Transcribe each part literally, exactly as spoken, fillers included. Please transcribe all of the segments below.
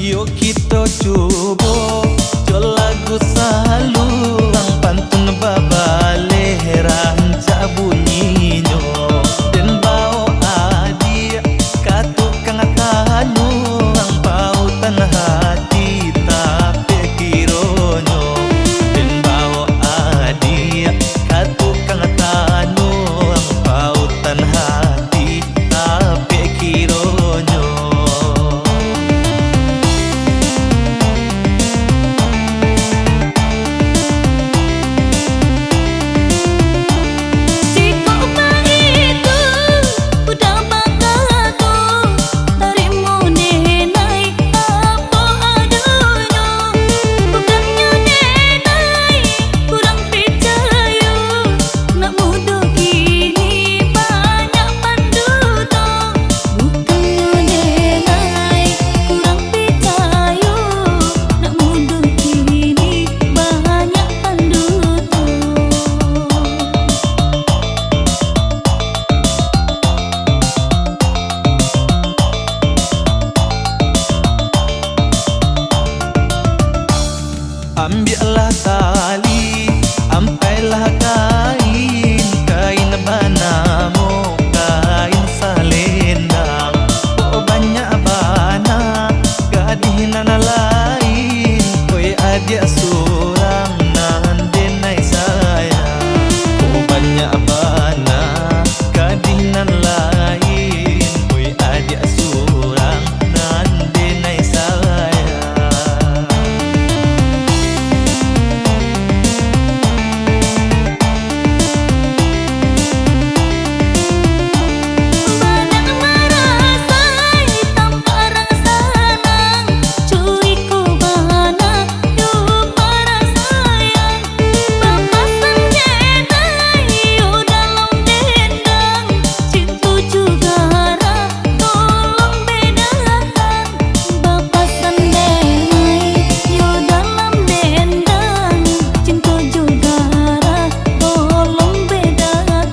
Yo kito cubo, jo lagu saluang, pantun babaleh rancak bunyinyo. Den bao adiak ka tukang tanuang, pautan hati tapek kironyo. Den bao adiak ka tukang tanuang, pautan hati tapek kironyo. Jikok baitu, udah bakato, tarimo denai apo adonyo. Bukanyo denai kurang picayo, nak mudo kini banyak panduto. Bukannyo denai kurang picayo, nak mudo kini banyak panduto. Ambiaklah tali, ampailah kain, kain banamo kain salendang. Kok banyak bana gadih nan lain, oi adiak surang nan denai sayang. Kok banyak bana gadih nan lain, oi adiak surang nan denai sayang. Banyak marasai tampak rang sanang, cuiko bana yo parasaian. Bapasan denai yo dalam dendang, cinto jo garah tolong bedakan. Bapasan denai yo dalam dendang, cinto jo garah tolong bedakan.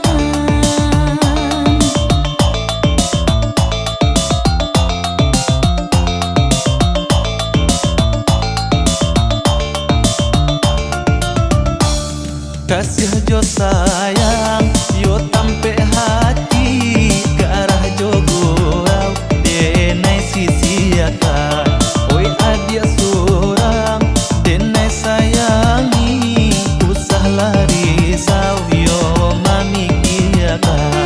Kasiah jo sayang, yo tampek hati, garah jo gurau, denai sisiakan. Oi adiak surang, denai sayangi, usahlah risau, yo mamikiakan.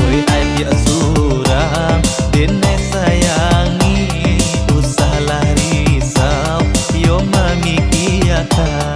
Oi adiak surang, denai sayangi, usahlah risau, yo mamikiakan.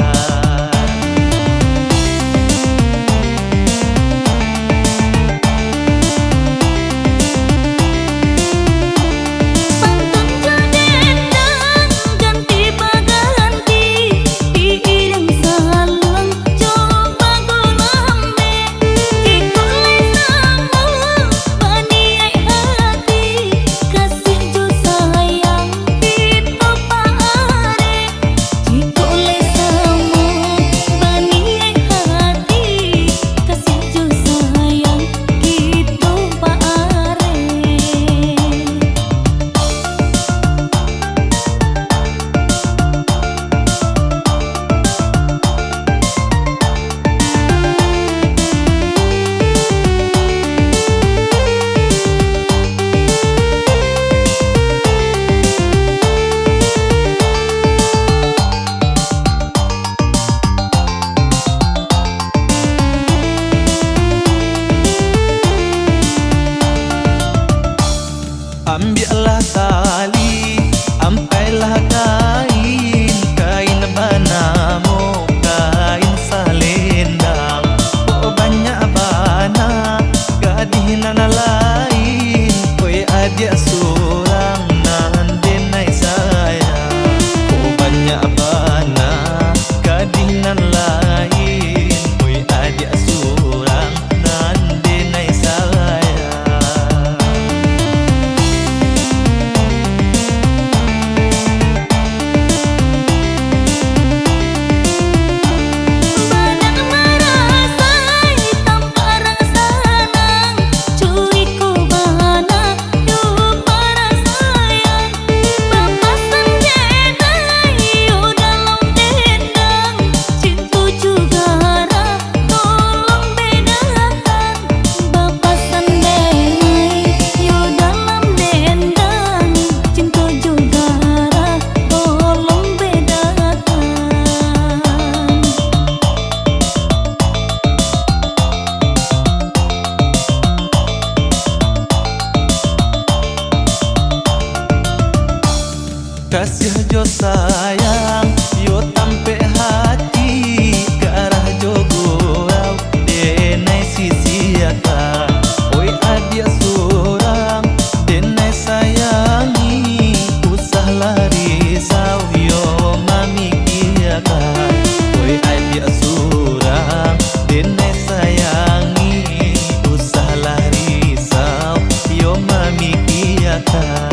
Kasiah jo sayang, yo tampek hati, garah jo gurau, denai sisiakan. Oi adiak surang, denai sayangi, usahlah risau, yo mamikiakan. Oi adiak surang, denai sayangi, usahlah risau, yo mamikiakan.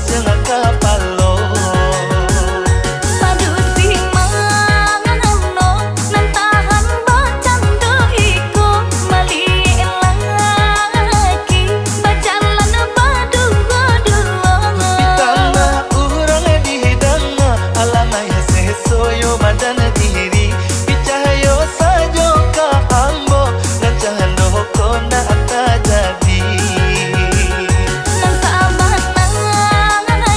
Jangah kapalo. Padusi mangano, nan tahan bacando iko, maliek laki, bajalan baduo-duo. Pitambah urang dihidang, alamai seso yo badan diri, picayo sajo ka ambo, nan cando ko nak tajadi. Nan sabana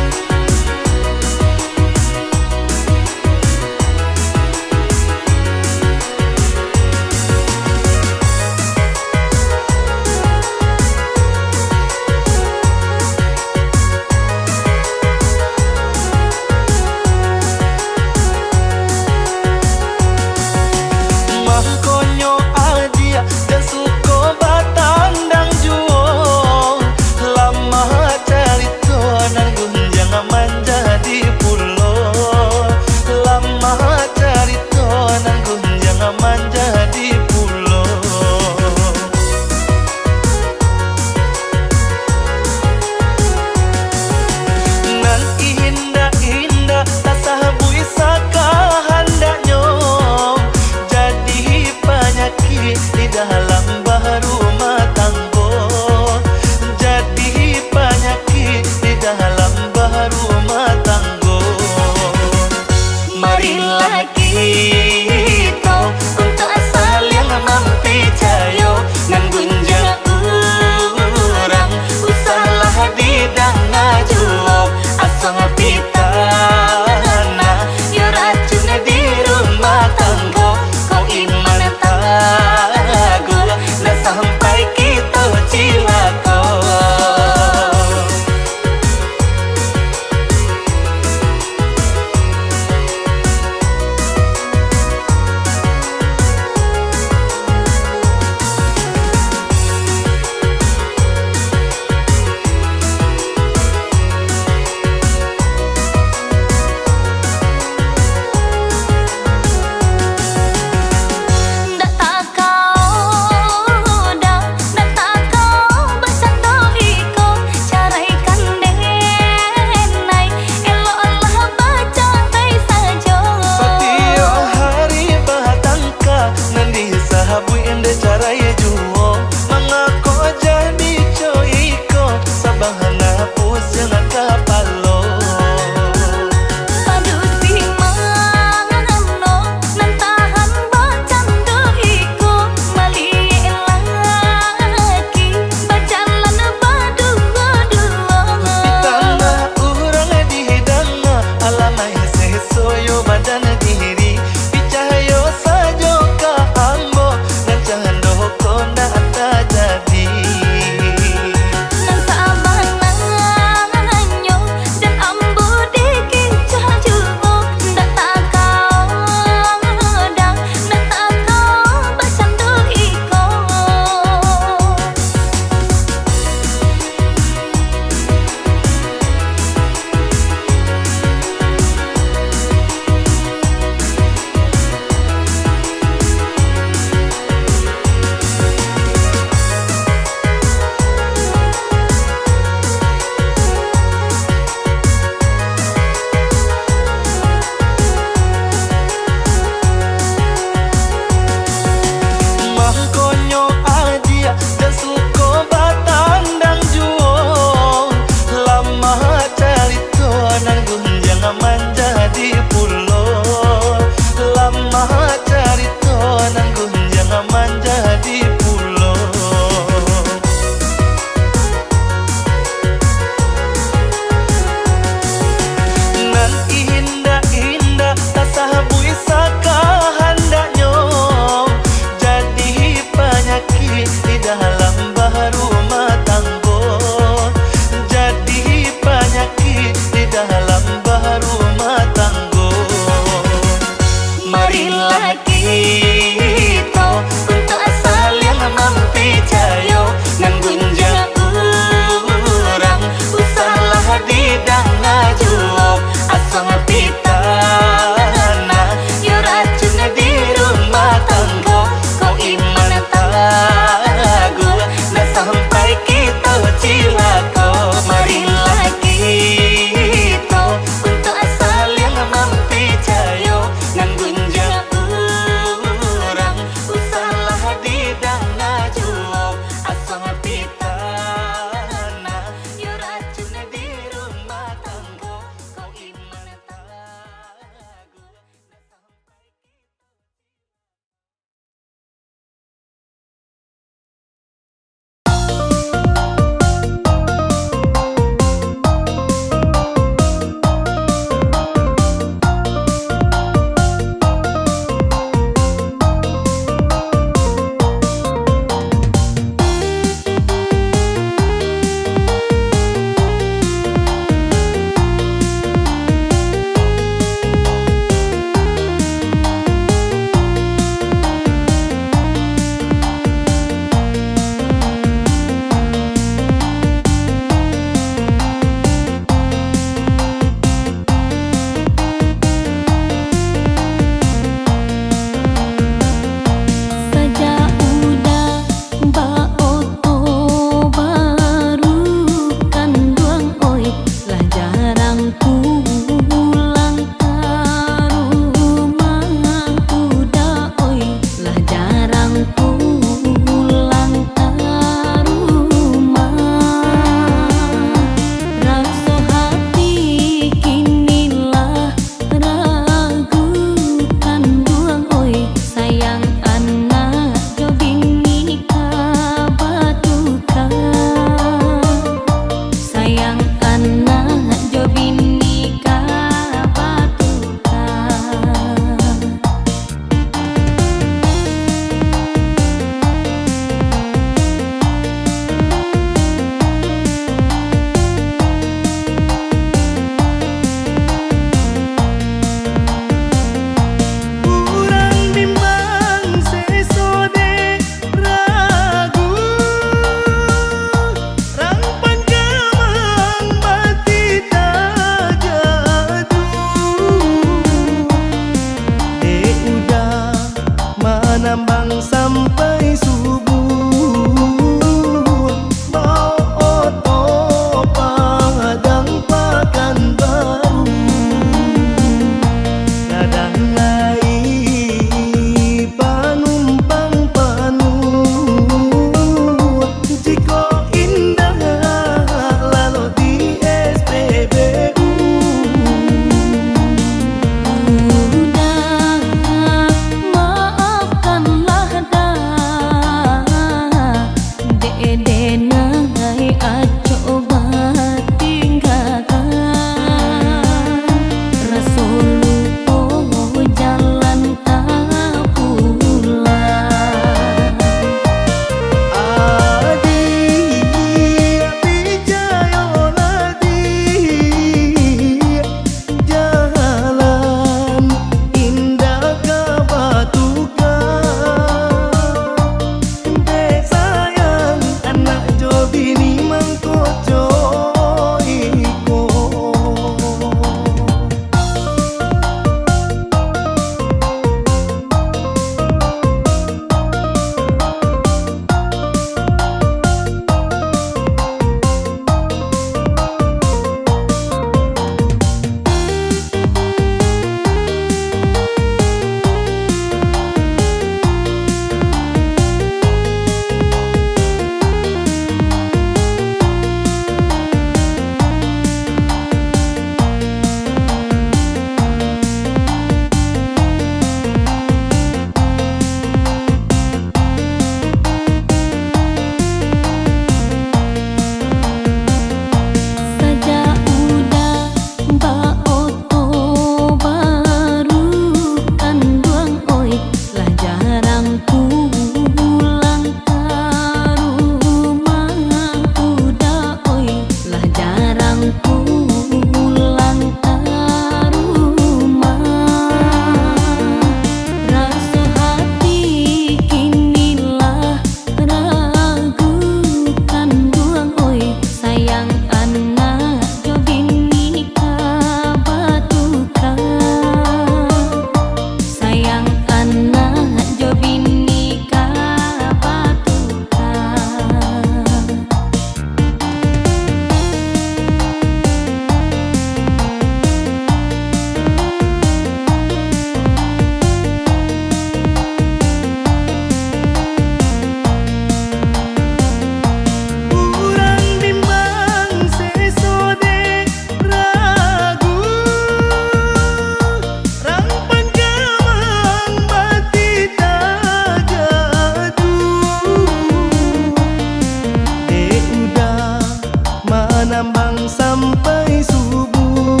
Nambang sampai subuah,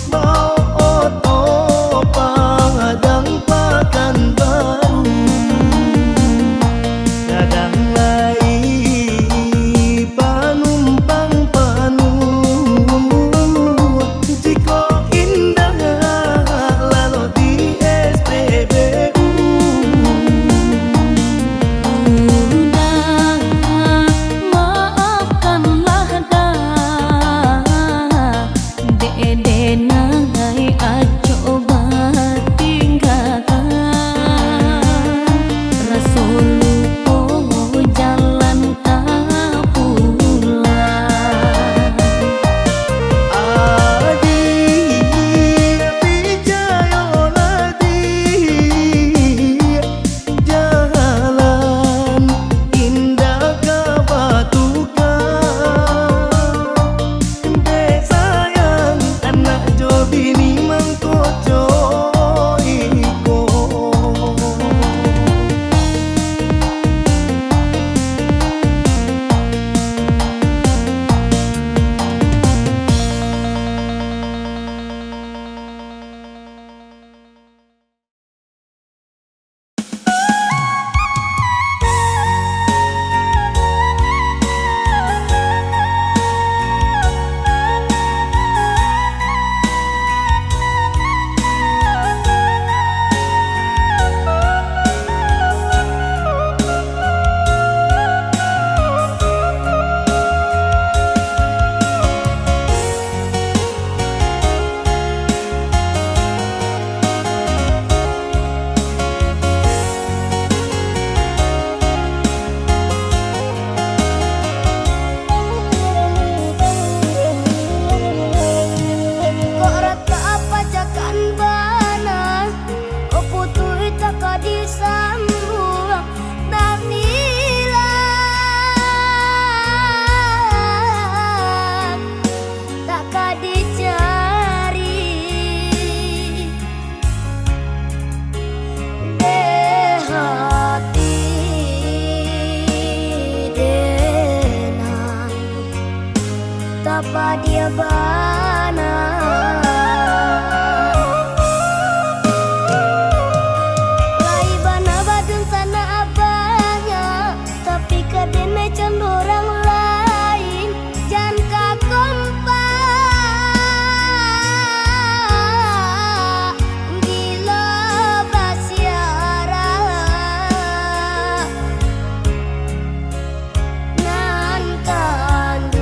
baoto Padang Pakanbaru. Kadang lai panumpang panuah, jikok indak lalok di S P B U. Uda, maafkanlah Da, dek denai acok batinggakan. Raso lupo jalan tapulang. Adiak, picayolah, Diak, jalan indak ka batuka. Dek sayang anak jo bini mangko co iko. Kok ratak pacakan bana, kok putuih tak ka disambuang, tamilang tak ka dicari. Dek hati denai tapadia bana. Lai bana badunsanak abahnya, tapi ka denai can urang lain, jan ka kompak gilo basiarah. Nan kanduang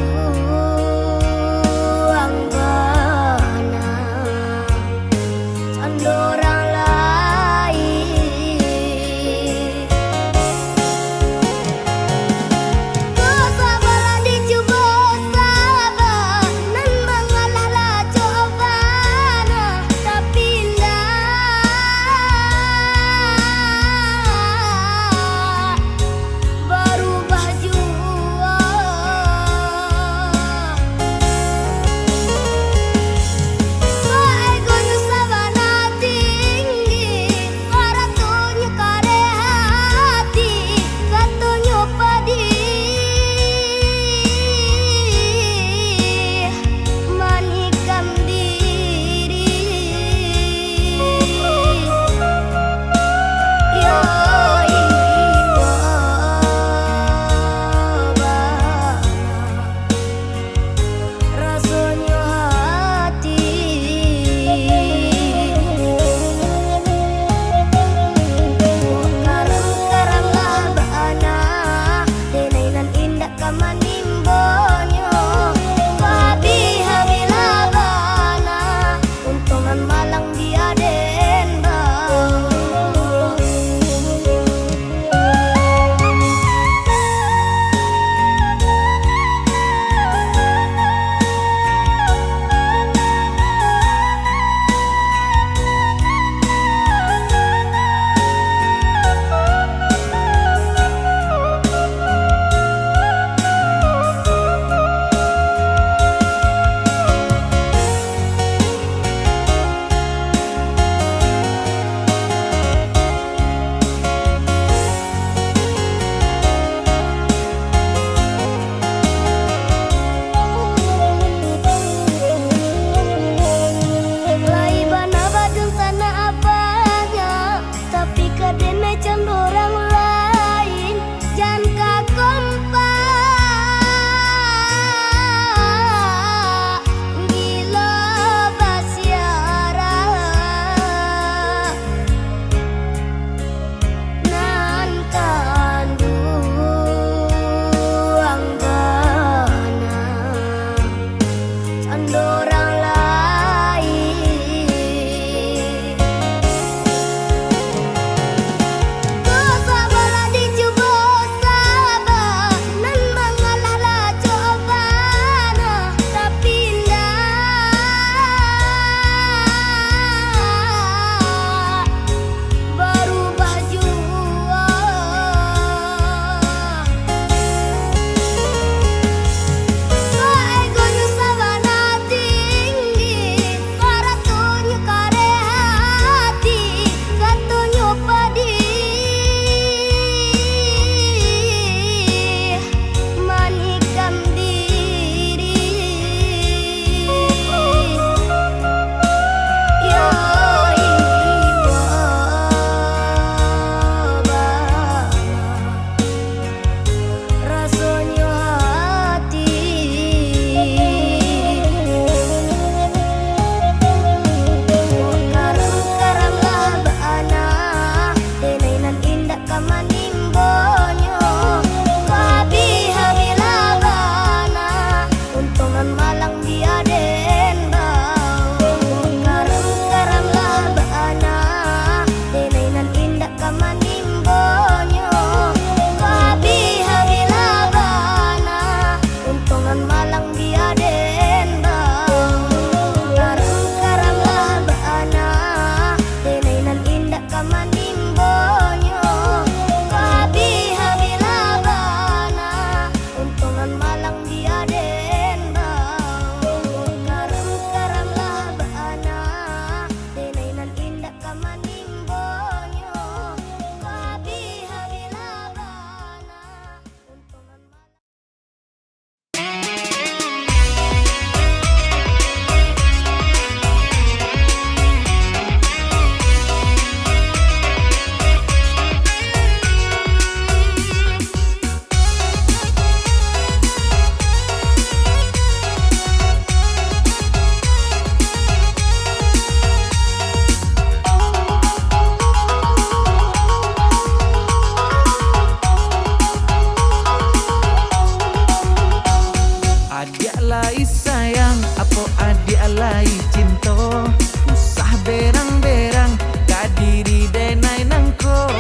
Lai sayang, apo adiak lai cinto. Usah berang-berang, ka diri denai nangko.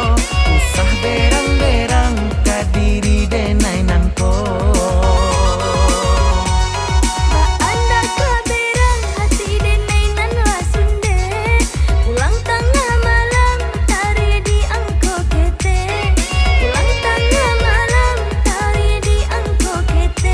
Usah berang-berang, ka diri denai nangko. Baa ndak ka berang hati denai nan lah sundeh. Pulang tangah malam, taruih di angko ketek. Pulang tangah malam, taruih di angko ketek.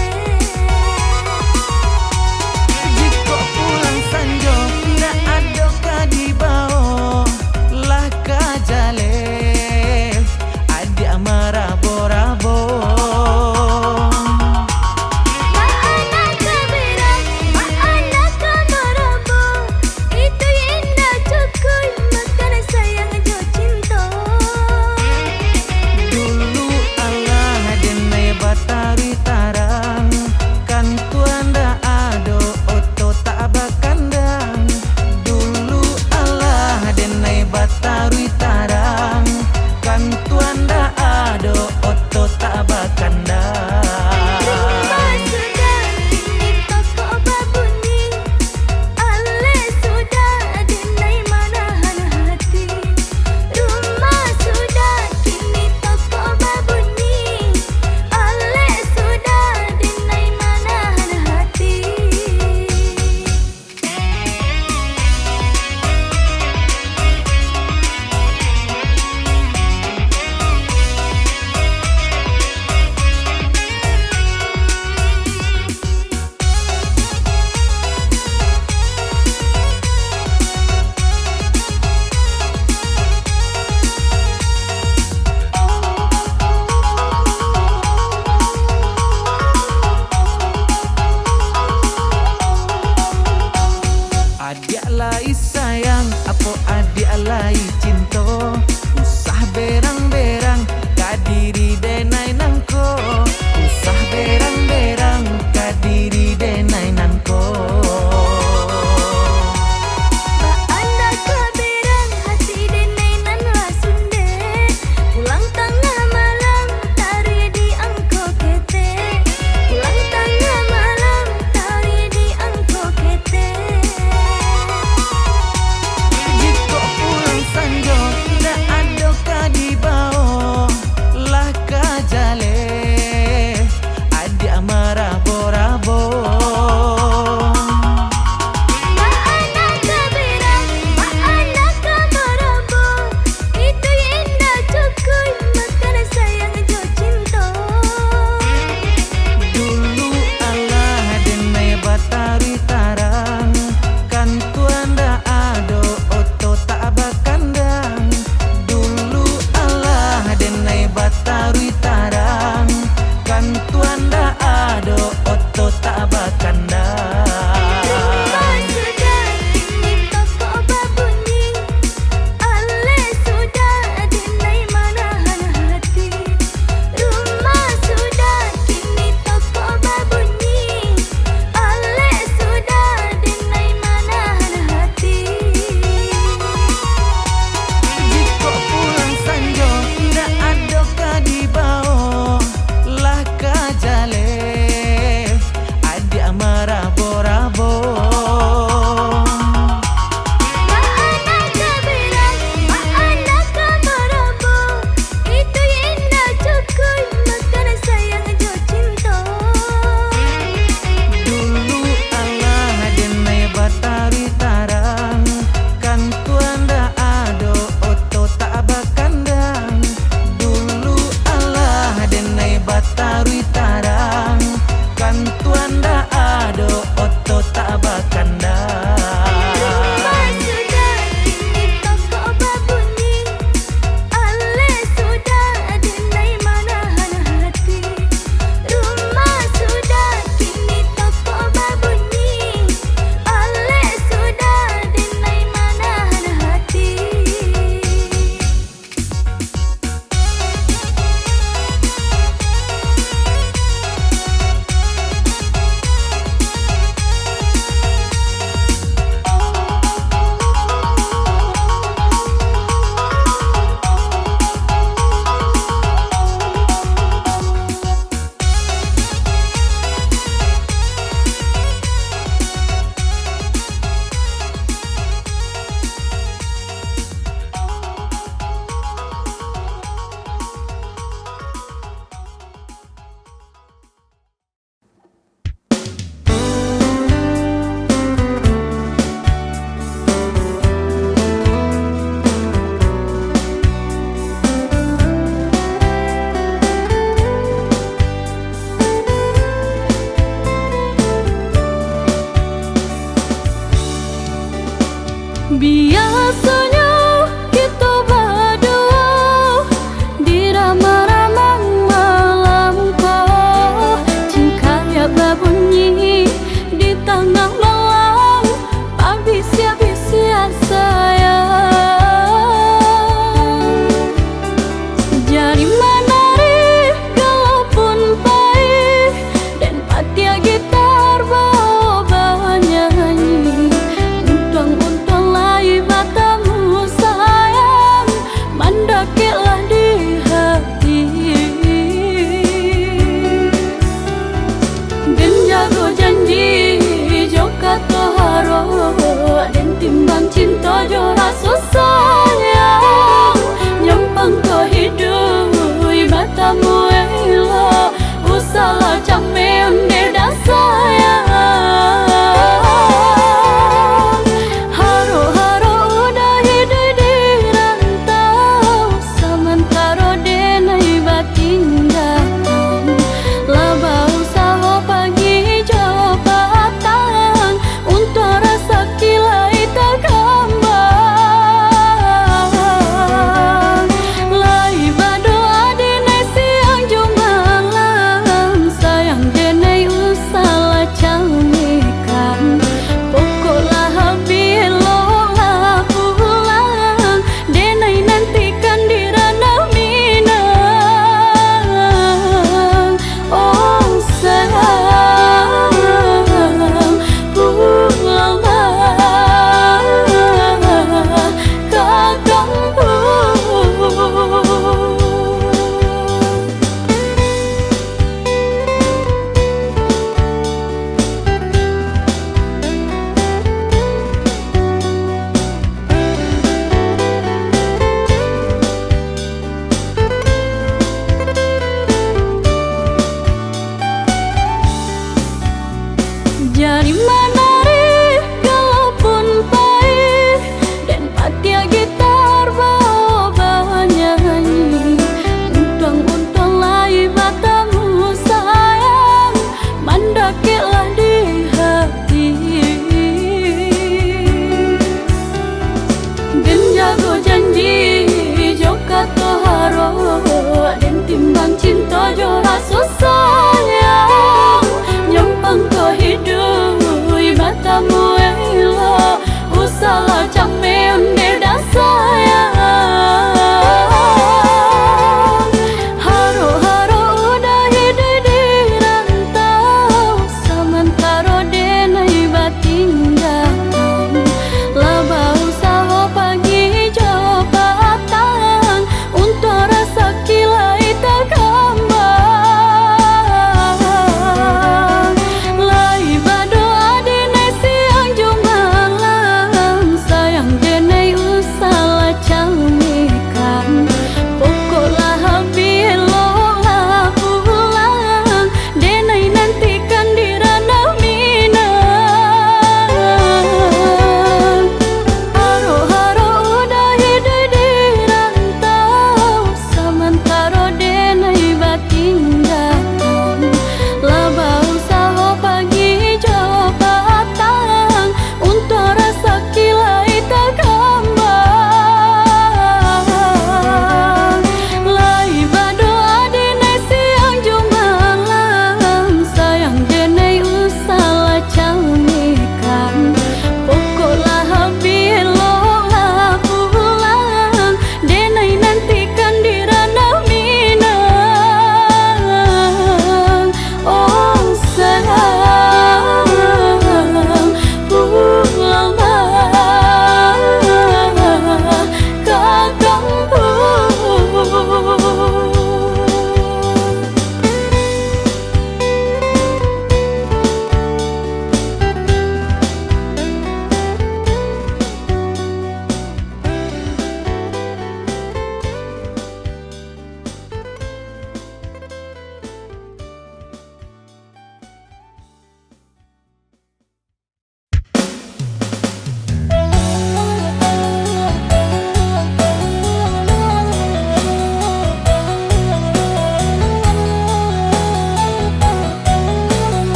Biasonyo kito baduo di ramang-ramang malam ko, cingkariak babunyi di tangah malam, babisiak-bisiak sayang. Jari manari galo pun paih, den patiak gitar bao banyanyi. Untuang-untuang lai batamu sayang, mandakeklah di hati. Den jago janji jo kato harok, den timbang cinto jo raso sayang. Nyampang ko hiduik batamu elok, usahlah cameh onde dah sayang. Harok-harok udah hiduik di rantau, samantaro denai batindakan, lah bausaho pagi jo patang, untuang rasaki lai takambang. Lai badoa denai siang jo malam, sayang denai usahlah camehkan. Pokoklah abih eloklah pulang, denai nantikan di ranah Minang. Oh sayang, pulanglah ka kampuang. Jari manari galo pun paih, den patiak gitar bao banyanyi. Untuang-untuang lai batamu sayang, mandakeklah di hati. Den jago janji jo kato harok, den timbang cinto jo raso sayang. Nyampang ko hiduik batamu elok, usahlah cameh onde dah sayang. Harok-harok udah hiduik di rantau, samantaro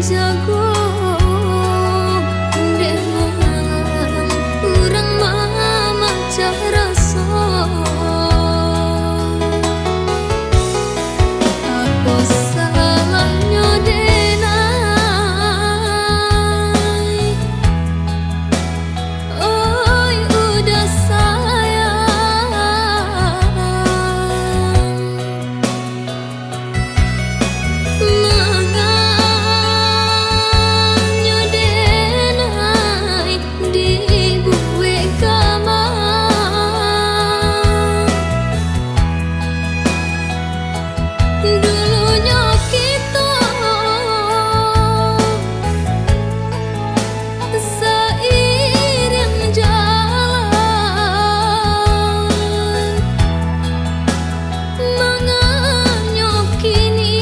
Jago, dek malang urang mamacah raso. Apo salahnyo, denai? Oi, uda sayang. Manganyo, denai, dibuek kamar. Dulunyo kito sairiang jalan. Manganyo kini,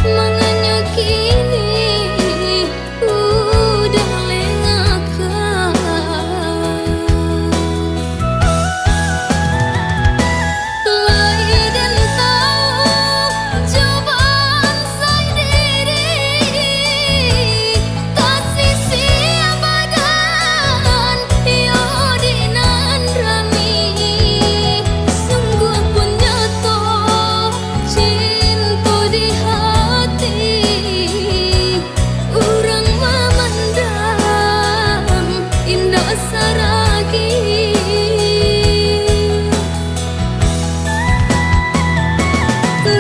manganyo kini, udah lengah. Lai den tau jo bansai diri, tasisiah badan, iyo di nan rami. Sungguah pun nyato cinto di hati, urang mamandang indak saragi.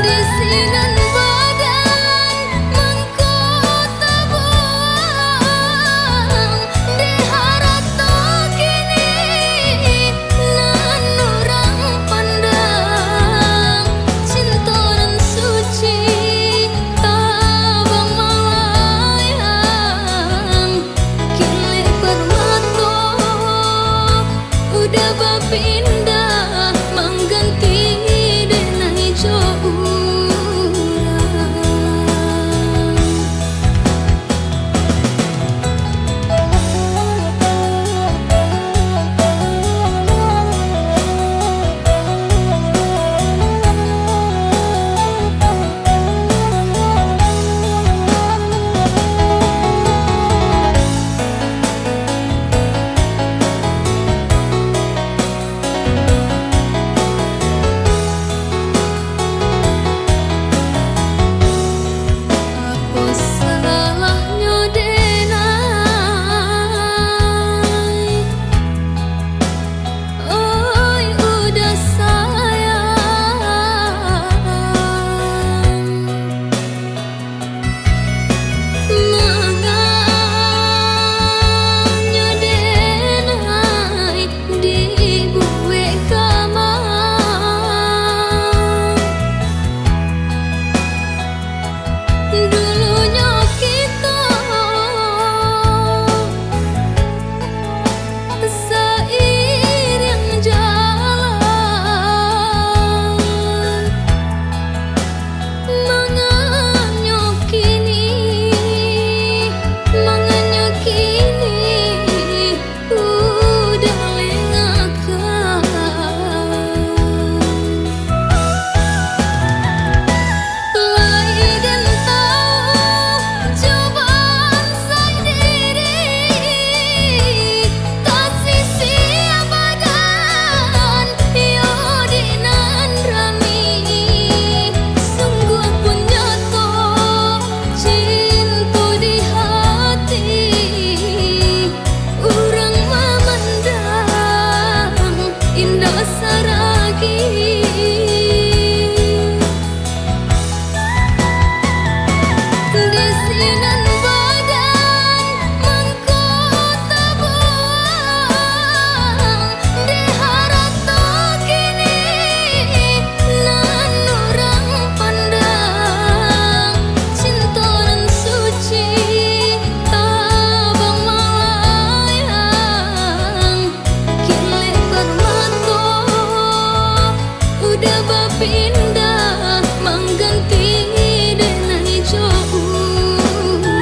Di sinan badan mangko tabuang, di harato kini nan urang pandang. Cinto nan suci tabang malayang, kilek parmato udah bapindah, mangganti denai jo urang. Apo salahnyo, denai? Oi, udah sayang. Manganyo, denai, dibuek kamar. Dulunyo kito sairiang jalan. Manganyo kini, manganyo kini, udah lengah. Lai den tau jo bansai diri, tasisiah badan, iyo di nan rami. Sungguah pun nyato cinto di hati, urang mamandang indak saragi. Di sinan badan mangko tabuang, di harato kini nan urang pandang. Cinto nan suci tabang malayang, kilek parmato udah bapindah, mangganti denai jo urang.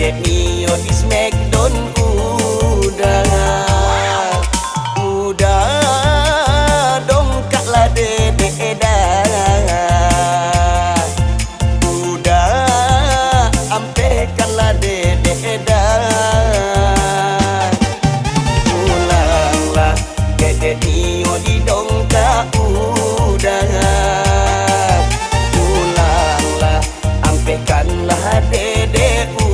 Nio di Smackdown udah. Udah dongkaklah dedek dah. Udah ampehkanlah dedek dah. Pulanglah dedek nio di dongkak udah. Pulanglah, ampehkanlah dedek udah.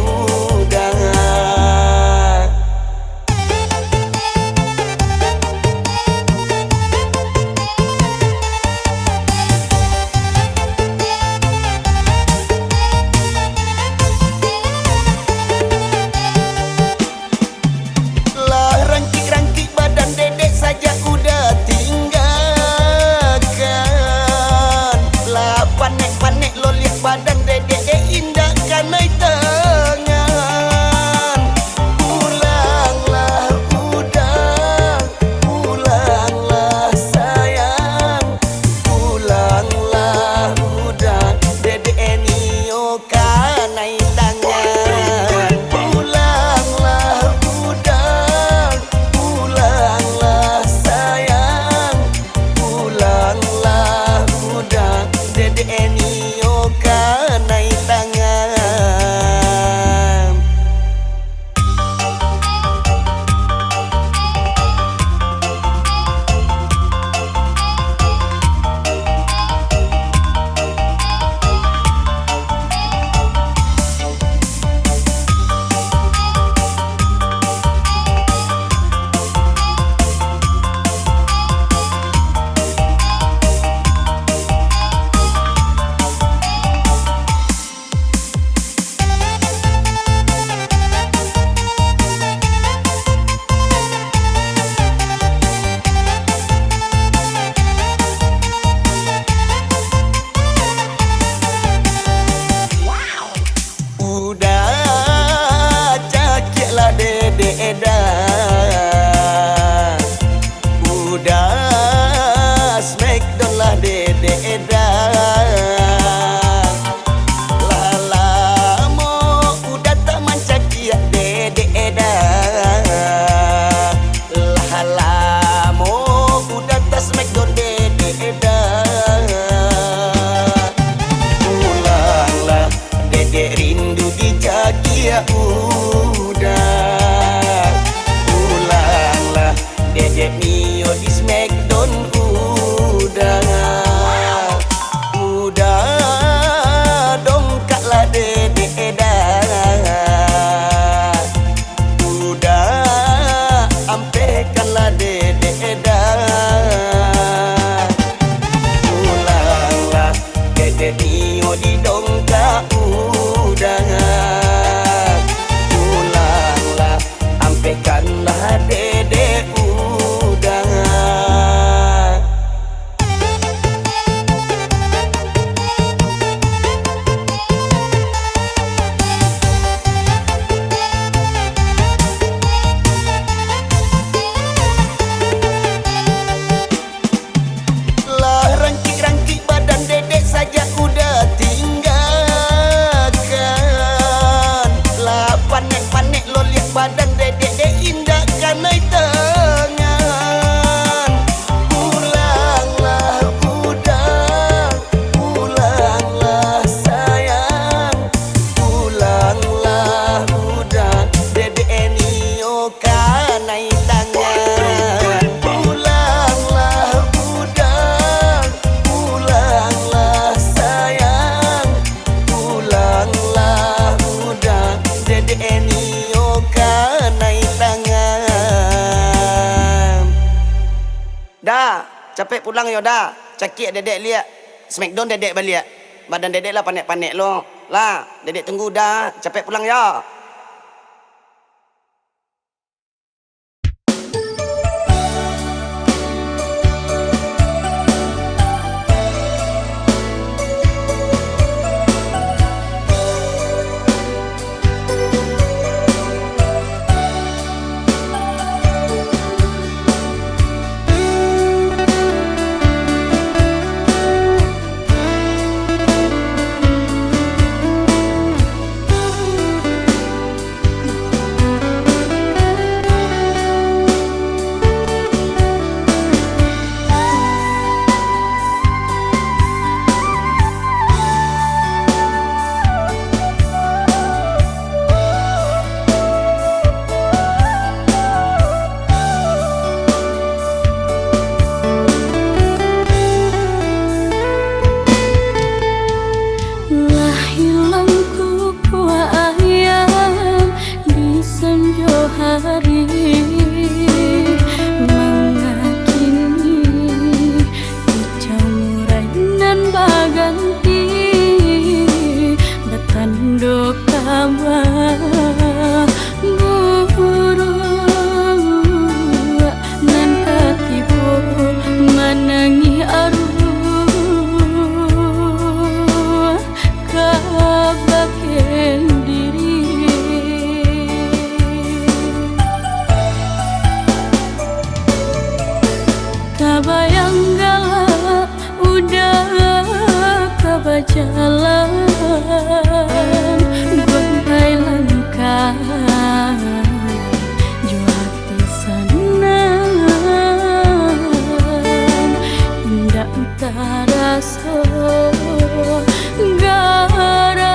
Lah rangkik-rangkik badan dedek sajak udah tinggakan. Lah panek-panek loliak badan dedek, dek indak kanai tangan. Pulanglah udah, pulanglah sayang, pulanglah udah, dedek nio kanai tangan. Pulanglah udah, pulanglah sayang, pulanglah udah, dedek nio kanai tangan. Udah cakiak lah dedek dah. Udah smackdown lah dedek dah. Lah lamo udah tak mancakiak dedek dah. Lah lamo udah tak smackdown dedek dah. Pulanglah, dedek rindu dicakiak udah. Pulanglah, dedek nio di smackdown udah. Udah dongkaklah dedek dah. Udah ampehkanlah dedek dah. Pulanglah, dedek nio di dongkak udah. Pulanglah, ampehkanlah dedek udah. Lah rangkik-rangkik badan dedek sajak udah tinggakan. Lah panek-panek loliak badan dedek, dek indak kanai tangan. Pulanglah udah, pulanglah sayang, pulanglah udah, dedek nio kanai tangan. Pulanglah udah, pulanglah sayang, pulanglah udah, dedek nio kanai tangan. Da, capek pulang yo, Da. Cakiak dedek liak. Smackdown dedek baliak. Badan dedek lah panek-panek lo. Lah, dedek tunggu, Da. Capek pulang yo. Jalan gontai langkah, jo hati sanang, indak taraso garak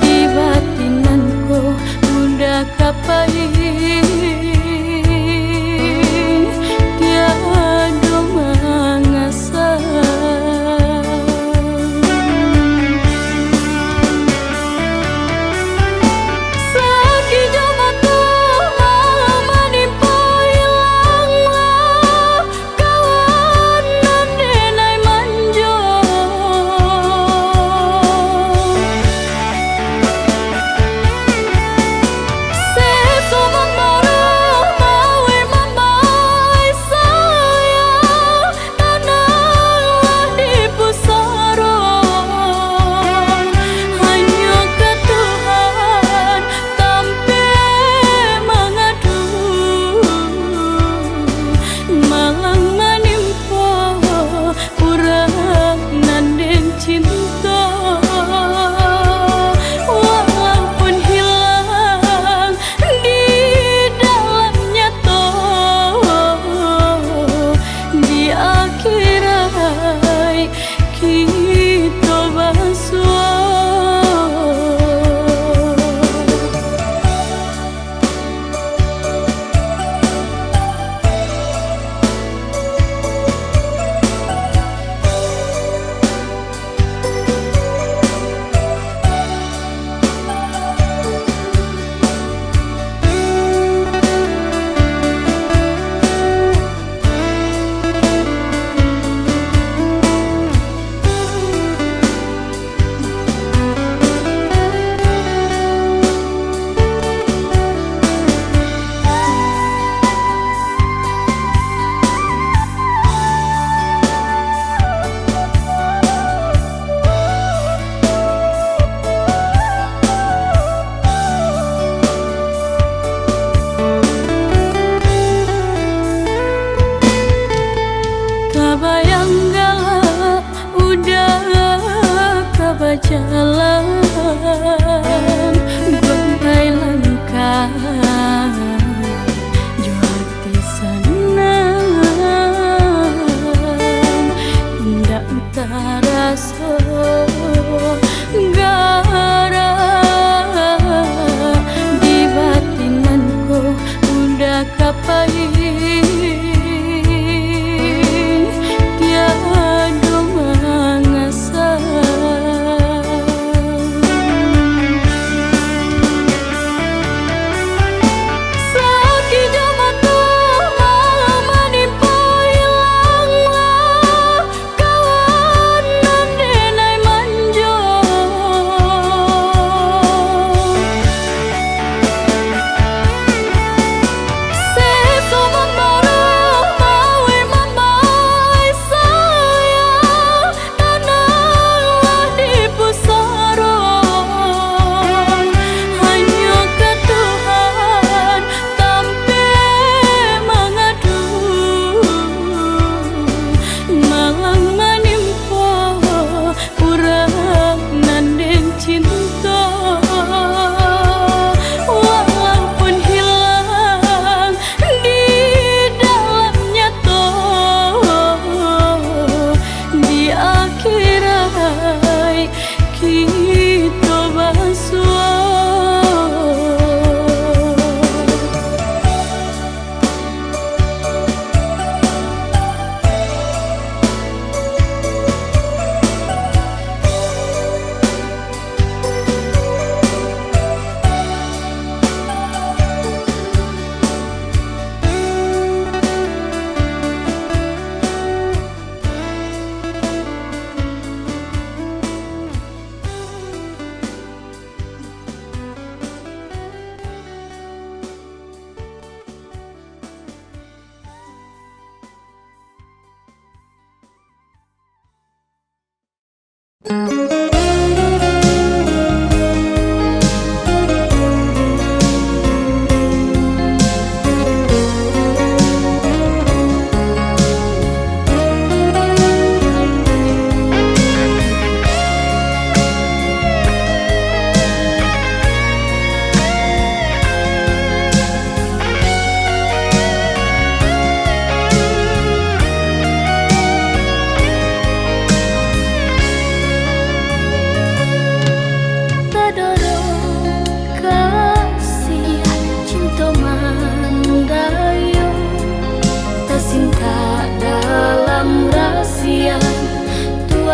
di batin nan ko mudah ka pai, tiado mangasah.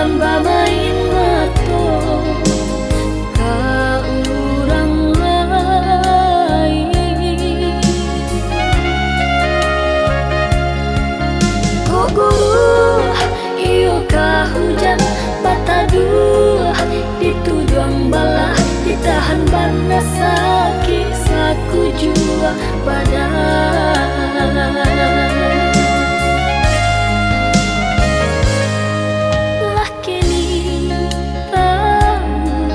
Bamain mato ka urang lain. Kok guruah, iyo ka hujan, bataduah, dituduang balah, ditahan bana sakik sakujua badan. Lah kini tahu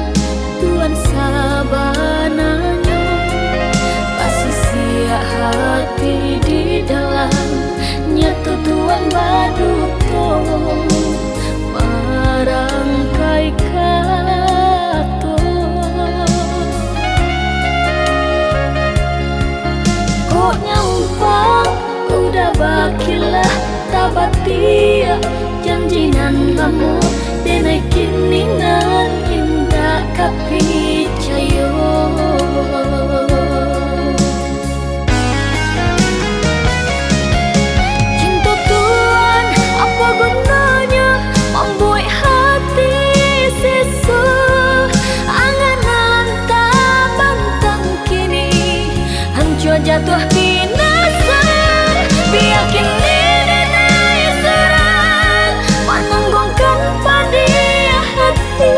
Tuan sabananyo, basisiak hati di dalam, nyato Tuan baduto marangkai kato. Kok nyampang udah bakilah tabatiak, janji nan lamo, denai kini nan indak ka picayo. Cinto Tuan, apo gunonyo mambuek hati seso? Angan nan tabantang kini hancua jatuah binaso. Bia kini denai surang manangguangkan padiah hati.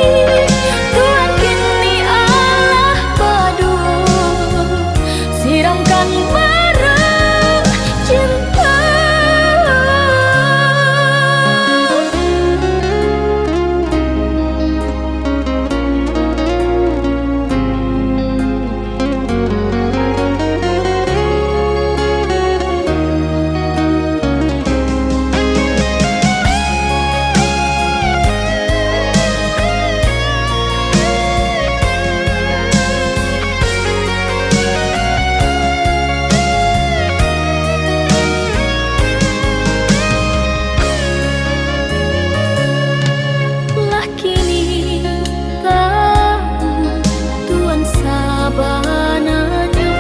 Tuan kini alah baduo, siramkan barang cinto. Lah kini tahu Tuan sabananyo,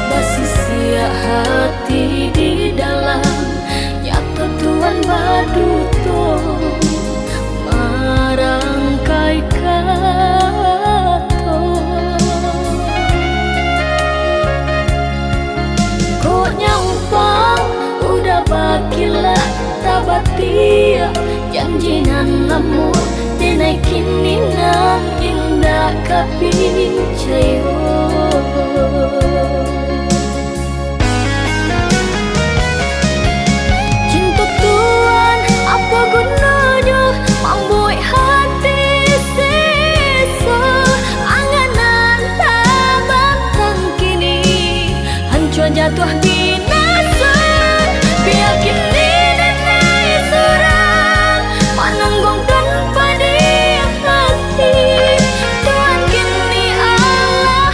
basisiak hati di dalam, nyato Tuan baduto marangkai kato. Kok nyampang udah bakilah tabatiak, janji nan lamo, denai kini nan indak ka picayo. Cinto Tuan, apo gunonyo mambuek hati seso? Angan nan tabantang kini hancua jatuah binaso. Bia kini denai surang manangguangkan padiah hati. Tuan kini alah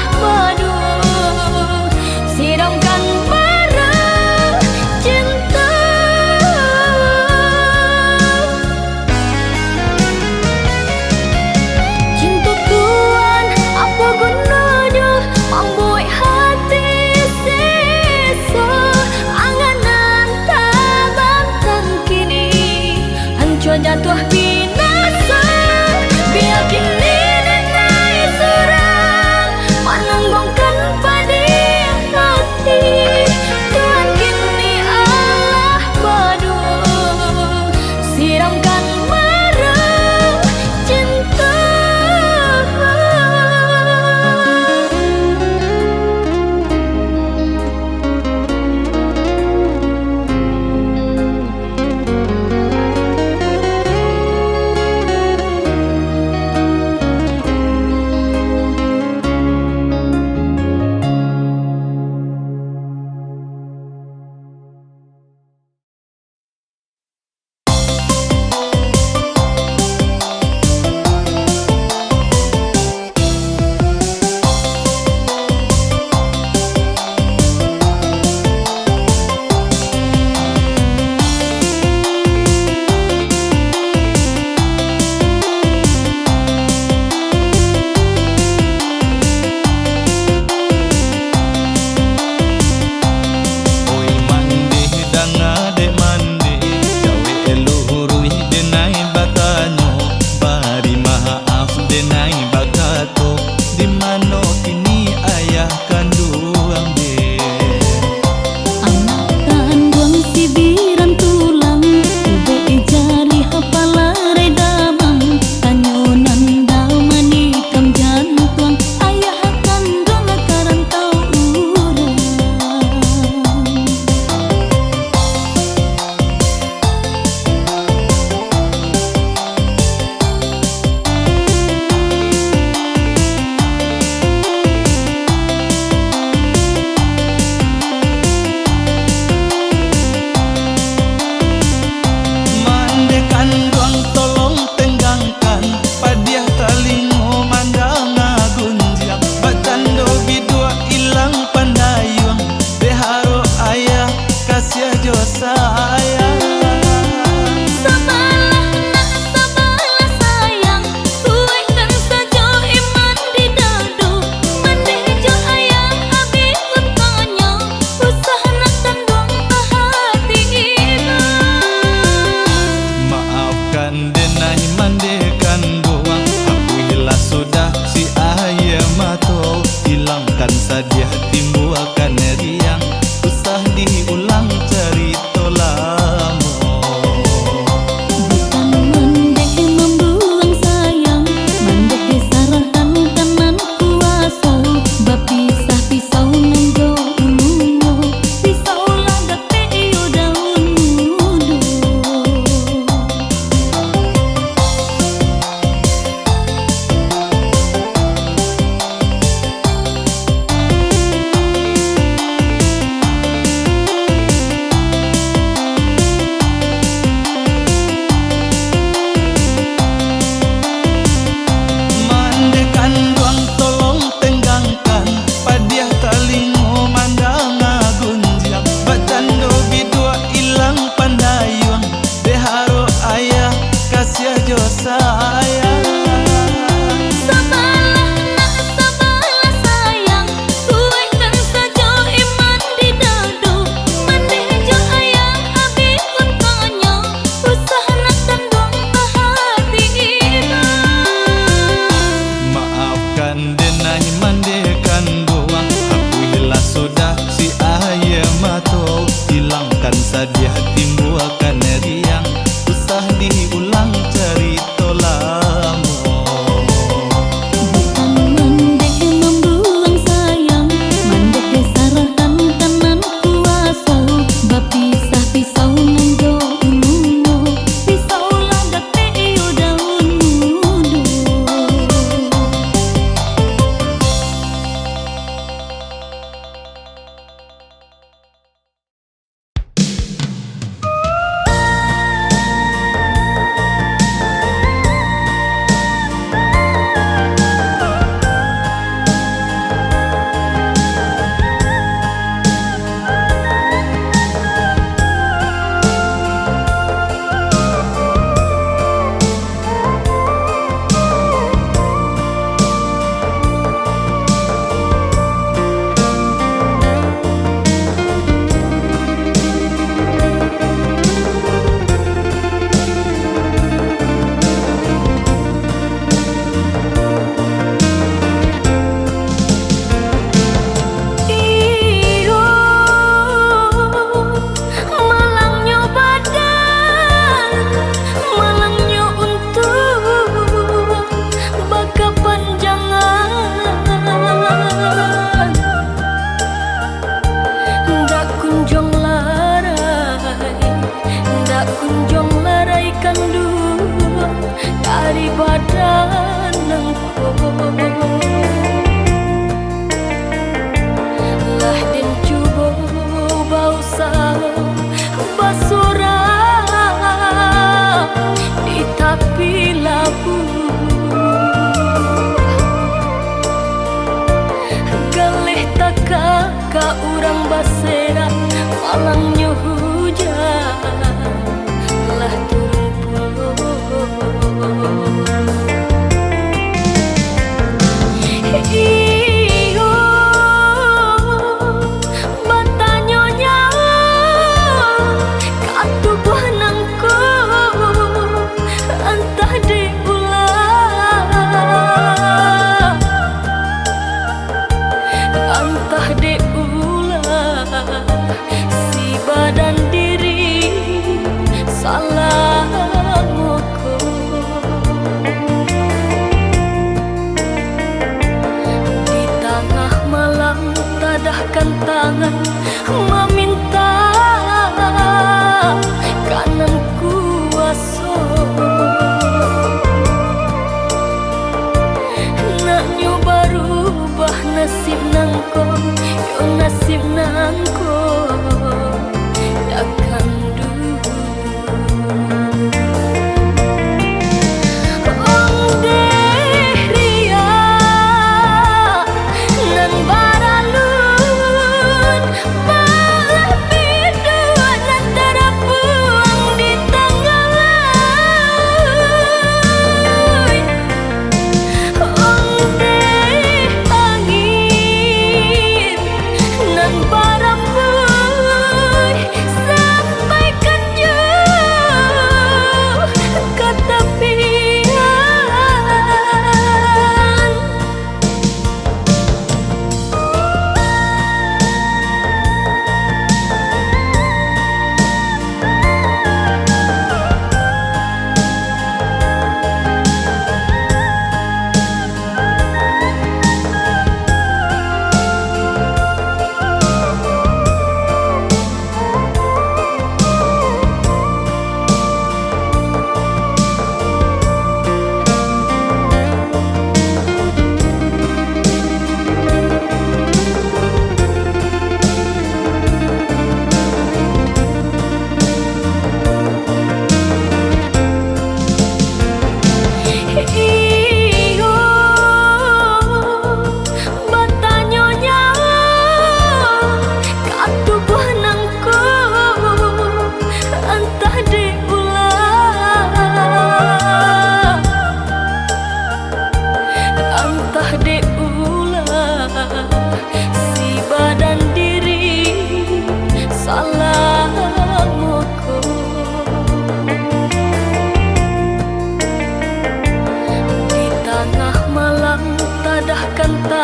Kan sadiah timbuakan riang, usah diulang carito lamo. Bukan mandeh mambuang sayang, mandeh sarahkan ka nan kuaso, bapisah pisau nan jo ulunyo, pisau lah dapek iyo daun mudo. Mandeh kanduang tolong tenggangkan, padiah talingo mandanga gunjiang, bakcando biduak ilang pandayuang. Dek harok ayah, kasiah jo sayang. Sabalah nak sabalah sayang, kuwaikkan sajo iman di dado. Mandeh jo ayah abih untuaknyo, usah nak kanduang ka hati iman. Maafkan denai mandeh kanduang, akuilah sudah si aia mato, ilangkan sadiah timbuakan riang. Usah diulang carito lamo. Bukan mandeh mambuang sayang, mandeh sarahkan ka nan kuaso, bapisah pisau nan jo ulunyo, pisau lah dapek iyo daun mudo. Iyo, malangnyo badan, malangnyo untuak, bakapanjangan. Ndak kunjuang larai, ndak kunjuang larai kanduang dari badan nangko. Lah den cubo bausaho basurang di tapi labuah. Galeh takah ka urang baserak, malangnyo hujan lah turun pulo. Iyo, batanyo nyawa ka tubuah nangko, antah dek ulah, antah dek ulah si badan diri salamo ko. Di tangah malam tadahkan tangan maminta ka nan kuaso. Naknyo barubah nasib nangko, yo nasib nangko takkan duo. Ondeh riak nan baralun, balah biduak nan tarabuang di tangah lauik. Ondeh angin nan barambu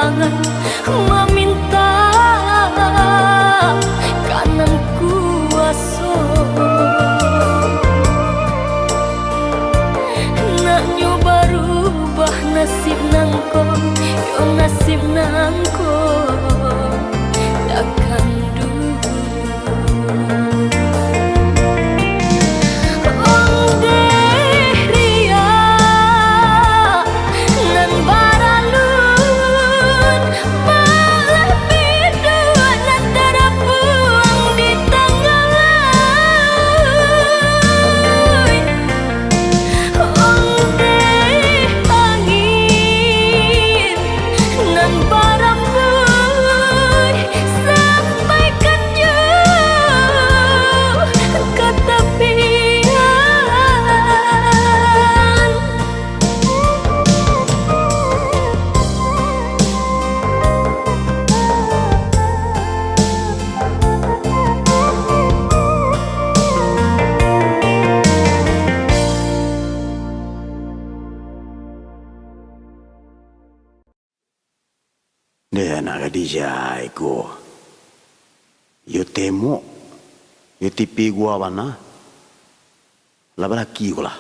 Jangan maminta ka nan kuaso. Naknyo barubah nasib nangko, yo nasib nangko takkan dulu. Ondeh riak nan baralun, malah biduak nan tarapuang di tangah lauik. Ondeh angin nan barambuih, sampaikan jo ka tapian. Deh, anak gadih jahek ko. Yo temok, yo tipi gua bana. Lah balaki ko lah.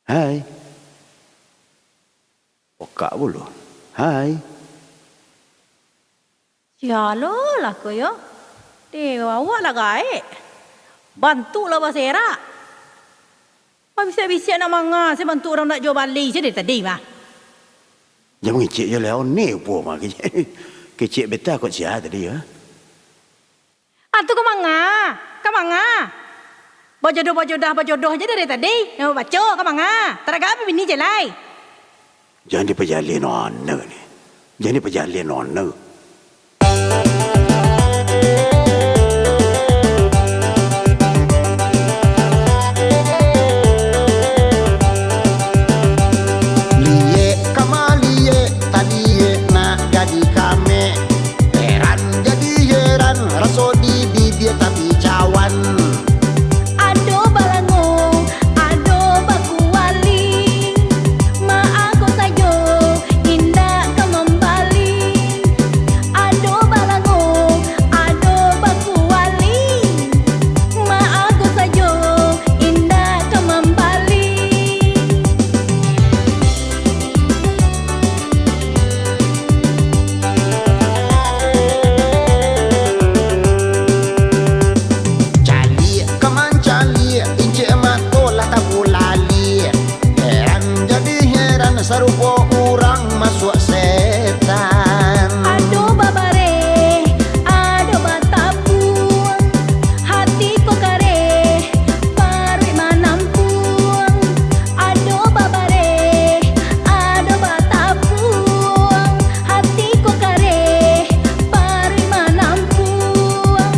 Hai. Pokak pulo. Hai. Sialolah ko yo. Deh, awak lah gaek. Bantuak lah baserak. Babisiak-bisiak nak manga, se bantuak urang nak juo bali se dari tadi mah. Jan mangecek jo lah, one upo mah kecek. Kecek beta kok sia tadi yo. Ah, tu ka manga? Ka manga? Bajodoh-bajodoh, bajodoh je dari tadi. Nak baco ka manga? Taragak apo bini je lai? Jan dipajalin anak ni. Jan dipajalin anak. Liek ka maliek, taliek nak jadi kamek. Heran jadi heran, raso di bibia tapi cawan. Ado balango, ado bakuali, maa ko sajo indak ka mambali. Ado balango, ado bakuali, maa ko sajo indak ka mambali. Caliak ka mancaliak, incek mato lah tabulaliak. Heran jadi heran, sarupo urang masuak setan. Ado babareh, ado batabuang, hati ko kareh, paruik manampuang. Ado babareh, ado batabuang, hati ko kareh, paruik manampuang.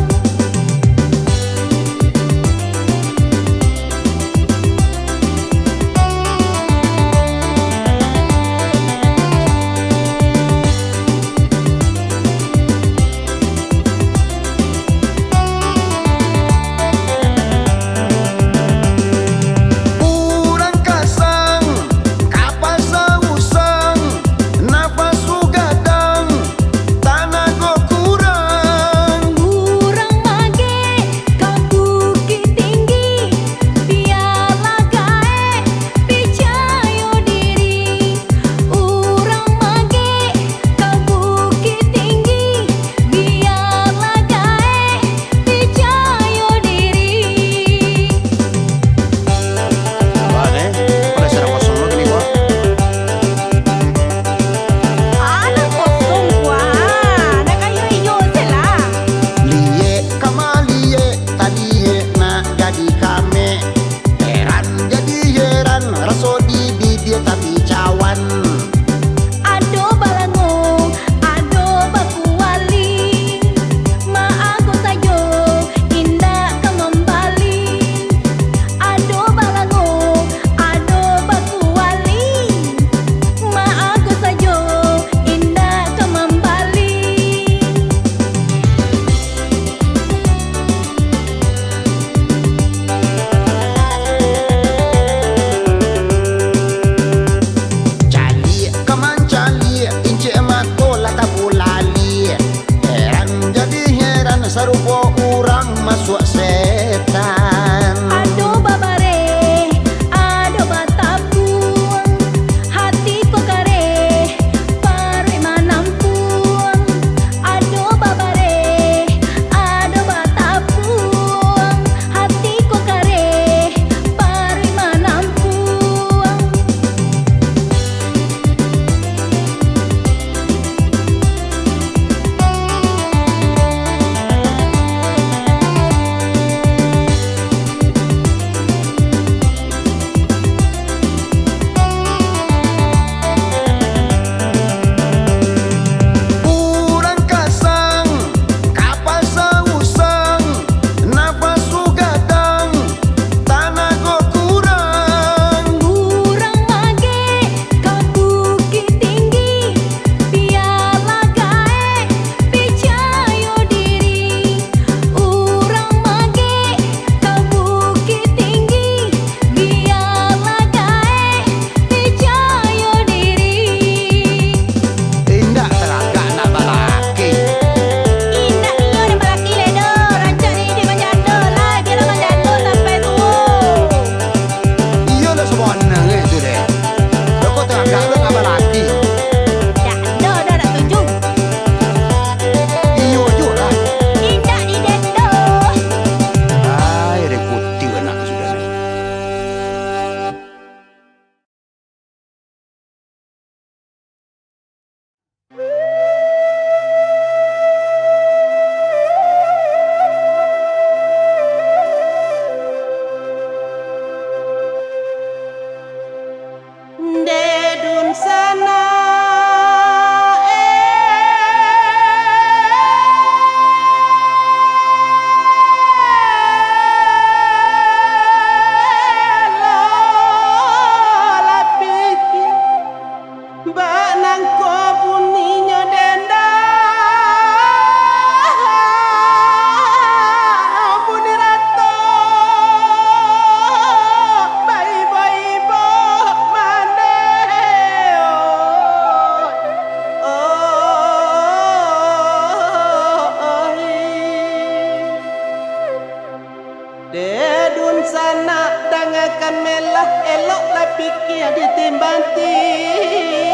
Melah eloklah pikia ditimbang ti.